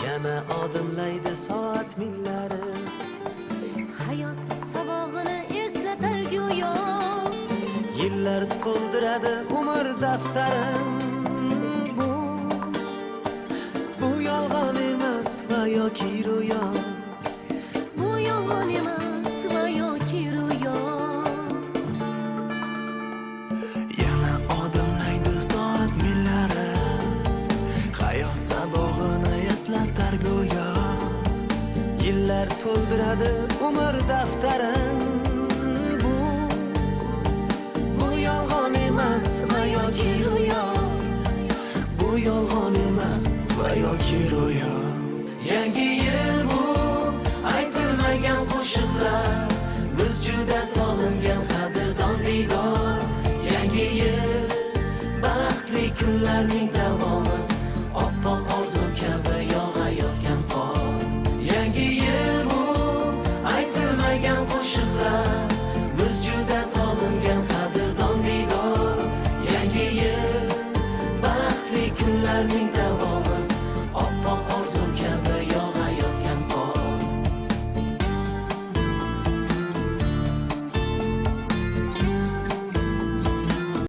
Yana odimlaydi soat millari. Hayot sabog'ini eslatar go'yo. Yillar to'ldiradi umr daftarin. Bu yolg'on emas va yoki ro'yo. Bu yolg'on emas va yoki ro'yo. Yana odimlaydi soat millari. Hayot sabog'ini eslatar go'yo. Yillar to'ldiradi umr daftarin. Bu yolg'on emas va yoki ro'yo. Bu yolg'on emas va yoki ro'yo. Yangi yil bu aytilmagan qo'shiqlar. Biz juda sog'ingan